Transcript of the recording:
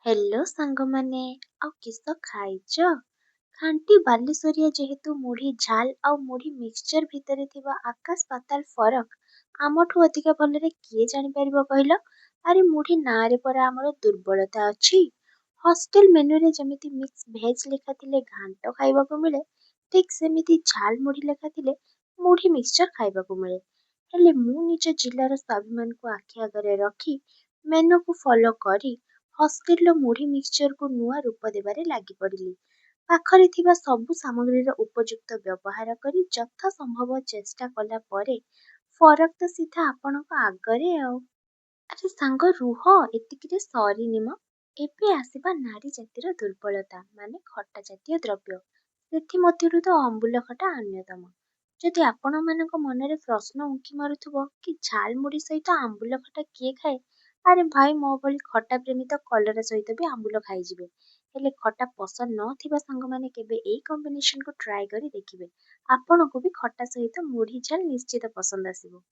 Hello ସାଙ୍ଗମାନେ, ଆଉ କିସ ଖାଇଛ? ଖାଣ୍ଟି ବାଲେଶ୍ୱରିଆ ଯେହେତୁ, ମୁଢ଼ି ଝାଲ ଆଉ ମୁଢ଼ି ମିକ୍ସଚର ଭିତରେ ଥିବା ଆକାଶ ପାତାଳ ଫରକ ଆମଠୁ ଅଧିକା ଭଲରେ କିଏ ଜାଣିପାରିବ କହିଲ? ଆରେ, ମୁଢ଼ି ନାଁରେ ପରା ଆମର ଦୁର୍ବଳତା ଅଛି। ହଷ୍ଟେଲ ମେନୁରେ ଯେମିତି ମିକ୍ସ ଭେଜ୍ ଲେଖାଥିଲେ ଘାଣ୍ଟ ଖାଇବାକୁ ମିଳେ, ଠିକ୍ ସେମିତି ଝାଲ ମୁଢ଼ି ଲେଖାଥିଲେ ମୁଢ଼ି ମିକ୍ସଚର ଖାଇବାକୁ ମିଳେ। ହେଲେ ମୁଁ ନିଜ ଜିଲ୍ଲାର ସ୍ୱାଭିମାନକୁ ଆଖି ଆଗରେ ରଖି, ମେନୁକୁ ଫଲୋ କରି ହଷ୍ଟେଲର ମୁଢ଼ି ମିକ୍ସଚରକୁ ନୂଆ ରୂପ ଦେବାରେ ଲାଗିପଡ଼ିଲି। ପାଖରେ ଥିବା ସବୁ ସାମଗ୍ରୀର ଉପଯୁକ୍ତ ବ୍ୟବହାର କରି ଯଥା ସମ୍ଭବ ଚେଷ୍ଟା କଲା ପରେ ଫରକ ତ ସିଧା ଆପଣଙ୍କ ଆଗରେ ଆଉ। ଆରେ ସାଙ୍ଗ, ରୁହ, ଏତିକିରେ ସରିନି ମ। ଏବେ ଆସିବା ନାରୀ ଜାତିର ଦୁର୍ବଳତା, ମାନେ ଖଟା ଜାତୀୟ ଦ୍ରବ୍ୟ। ସେଥିମଧ୍ୟରୁ ତ ଆମ୍ବୁଲ ଖଟା ଅନ୍ୟତମ। ଯଦି ଆପଣମାନଙ୍କ ମନରେ ପ୍ରଶ୍ନ ଉଙ୍କି ମାରୁଥିବ କି ଝାଲ ମୁଢ଼ି ସହିତ ଆମ୍ବୁଲ ଖଟା କିଏ ଖାଏ? ଆରେ ଭାଇ, ମୋ ଭଳି ଖଟା ପ୍ରେମୀ ତ କଲରା ସହିତ ବି ଆମ୍ବୁଲ ଖାଇଯିବେ। ହେଲେ ଖଟା ପସନ୍ଦ ନଥିବା ସାଙ୍ଗମାନେ କେବେ ଏଇ କମ୍ବିନେସନକୁ ଟ୍ରାଏ କରି ଦେଖିବେ। ଆପଣଙ୍କୁ ବି ଖଟା ସହିତ ମୁଢ଼ି ଝାଲ ନିଶ୍ଚିତ ପସନ୍ଦ ଆସିବ।